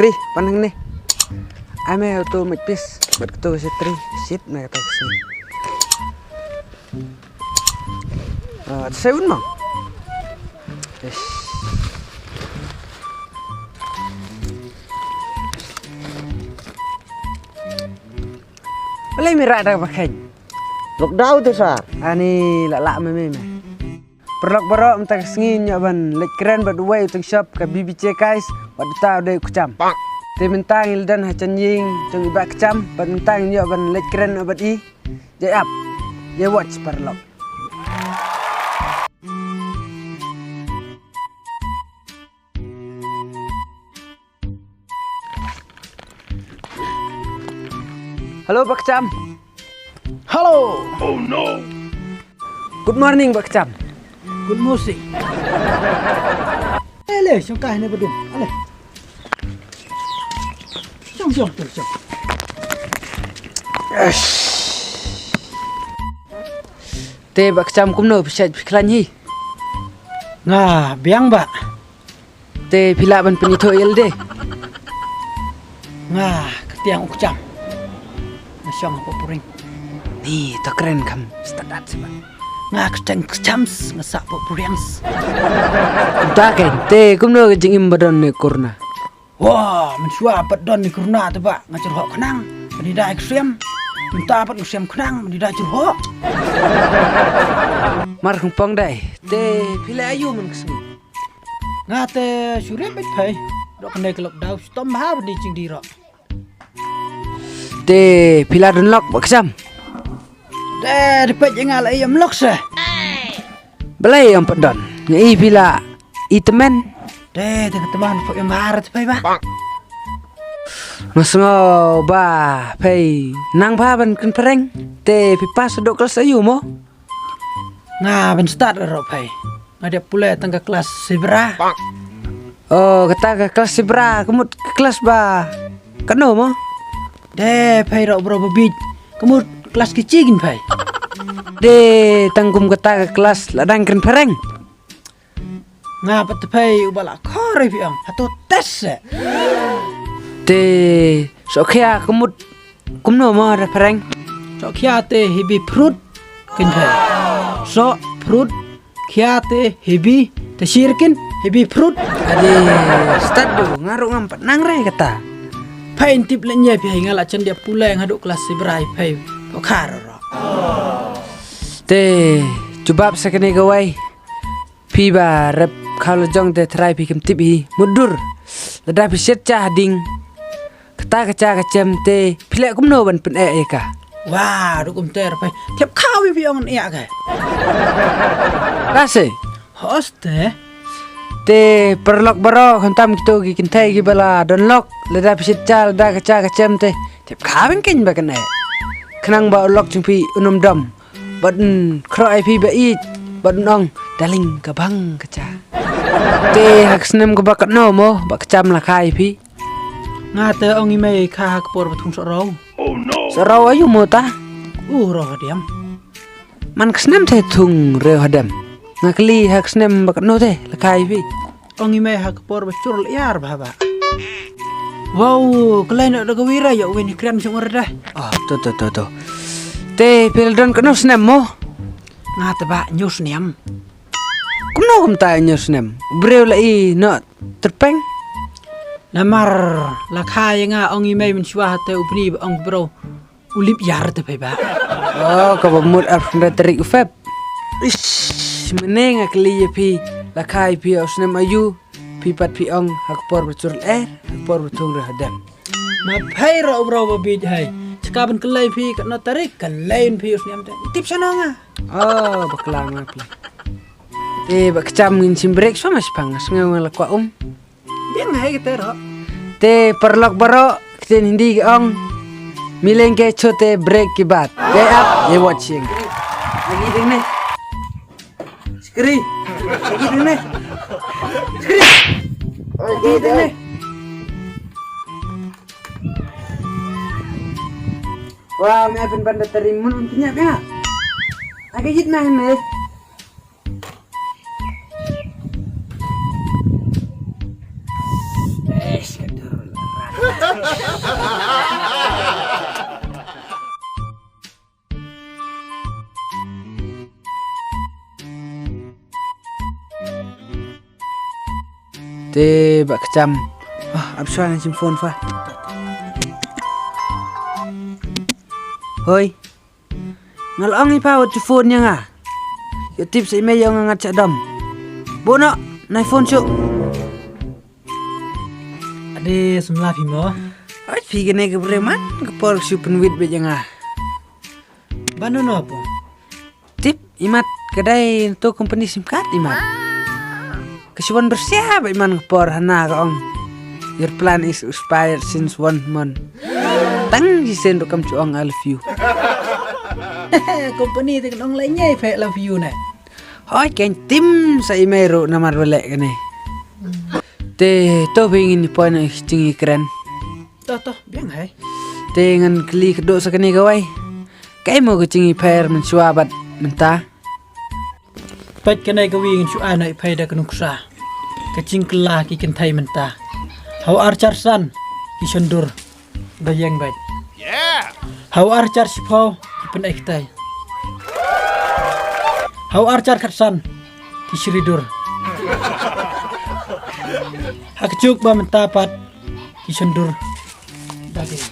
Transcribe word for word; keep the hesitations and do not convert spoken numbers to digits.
Phi, pan hangne. Ai me uto mait pis. Bad kato ka shatri. Shit, me kato ka sngi. Ah, te sa un mo. Ish. Balei me rah da ba kheiñ? Lockdown te sir. Ani la lah me me me. Paralok baroh, mynta ka sngi ngi ïoh ban leit kren bad uwei u teng shop ka B B J Kais, bad uta u dei u Kcham. Te mynta ngi la don ha jan ïing jong i Bah Kcham, bad mynta ngi ïoh ban leit kren bad i. Jai ap, jai watch paralok. Hello, Bah Kcham. Hello. Oh no. Good morning, Bah Kcham. Good morning. Ale, shong kai ne bedung. Ale. Shong, shong, shong, shong. Te Bah Kcham kumno phi shait phi khlaiñ hi? Nga biang bah. Te phi lah ban pynithuh ïa lade? Nga kyrteng u Kcham. Nga shong hapoh Puring. Ni to kren kham standard seh bah. Nga kyrteng Kcham, nga sah hapoh Puring. Kumta kein, te kumno ka jingim ba don ne corona? Wah, mynshuwa pat don ne corona te bah nga jyrhoh khnang ban ïada ïa ka siem. Mynta pat nga siem khnang ban ïada jyrhoh. Mar kongpong dei, te phi leh aïu man ka sngi? Nga te shu riam beit phai. Dok kane ka lockdown stom bha ban die jingdie roh. Te phi la don lok Bah Kcham? Te te peit ïa nga la ïa em lok se. Balei ym pat don? Nga i phi la i tymmen. Te te ka tymmen phi ïa mar te phai bah. Nga sngew ba phai nang bha ban kren phareng. Te phi pass dok klas aïu mo? Nga ban start ruh phai. Nga dep pule tang ka klas sibra. Oh, kata ka klas sibra, ka mut ka klas ba katno mo? Te phai ruh bro ba bieit. Ka mut klas ki chi kin phai. Te tang kum kata ka klas la dang kren phareng. Nga pat te phai uba la khor ïa phi ong. Hato test se. Te soh khia ka mut kumno mo da phareng? Soh khia te hibi fruit kin phai. Soh fruit khia te hibi te shir kin hibi fruit. Ade start du nga ruh ngam pat nang re kata. Phai in tip le nya phi hai nga la chen dia pule nga duk klas sibra phai. Pokhar ro. Te jubab sa kane kawei. Phi ba rep khaw la jong te trai phi kem tip hi. Mudur. Lada phi shet cha ding. Kata ka cha ka chem te phi leh kumno ban pyneh ïa ka? Wah, rukum te rupai. Thiap khaw ïa phi ong ïa ka. Ka se. Hoste. Te paralok baroh khamtam kito ki kynthei ki ba la don lok lada phi shet cha lada ka cha ka chem te thiap khaw ïa kein ba kan eh. Khnang ba u lok jong phi un ym dom. Bad un khroh ïa phi ba ïeit bad un ong darling ka bang ka cha. Te ha ka snem kaba katno mo ba ka cham la kha ïa phi? Nga te ong i mei kha ha ka por ba thung soh rau. Soh rau aïu mo ta? U rau hadem. Man ka snem te thung rau hadem. Nga kylli ha ka snem ba katno te la kha ïa phi? Ong i mei ha ka por ba chur lyiar bha ba. Wow, ka lei noh da ka wira ïa u wen i kren shong rda. Ah, to to to to. Te phi la don katno snem mo? Nga te ba hynñiew snem. Kumno kumta hynñiew snem? U briew la i noh tyrpeng. Namar la kha ïa nga ong i mei mynshuwa te u bni ba ong bro. U lip ïar te phai ba. Oh, kaba mut arphew hynriew tarik u Feb. Ish, mynne nga kylli ïa phi, la kha ïa phi u snem aïu, phi pat phi ong ha ka por ba chur lyiar, ha ka por ba thung rau hadem. Ma phai ruh u bro ba bieit hai. Chaka ban kylli phi katno tarik, kylli phi u snem te. Tip shano nga. Oh, bakla nga phi. Te ba ka cham ngin shim break shuwa ma shipang, nga sngew nga la kwah um. Biang hai kata ruh. Te paralok baroh, ktien Hindi ki ong, मिलेंगे छोटे ब्रेक के बाद. Ye ap, ye watching. Lagi ding ne. Skri. Lagi ding ne. Skri. Lagi ding ne. Wah, me pyn ban da tarim mun un kinyap ya. Lagi jit na ne. Te ba kcham. Ah, ap shwa ngan shim phone pha. Hoi. Nga la ong ïa pha wat ju phone ïa nga. Ïoh tip sa i mei ïa nga ngat sha dom. Bun noh, nai phone shuh. Ade, samla phi mo. Oi, phi kane ka briew man ka por shu pynwit beit ïa nga. Ba no no po. Tip, imat ka dei to company sim card imat. Ka shu wan bersia bad iman ka por hana ka ong. Your plan is expired since one month. Tang shisien ruh kam chu ong I love you. Company te kan ong la nyei phe love you ne. Hoi, kan tim sa i mei ruh namar ba leh kane. Te to phi ngin ïa poi na jingïakren. To to, biang hai. Te ngan kylli kdew sa kane kawei. Kaei mo ka jingïapher mynshuwa bad mynta? Peit kane kawei ngan shu ai noh ïa phi da ka nuksa. Ka jingkylla ki kynthei mynta. Ha u ar char san ki shondur da ïeng beit. Ha u ar char shiphew ki pynektai. Ha u ar char khatsan ki shridur. Ha ka juk ba mynta pat ki shondur da dei.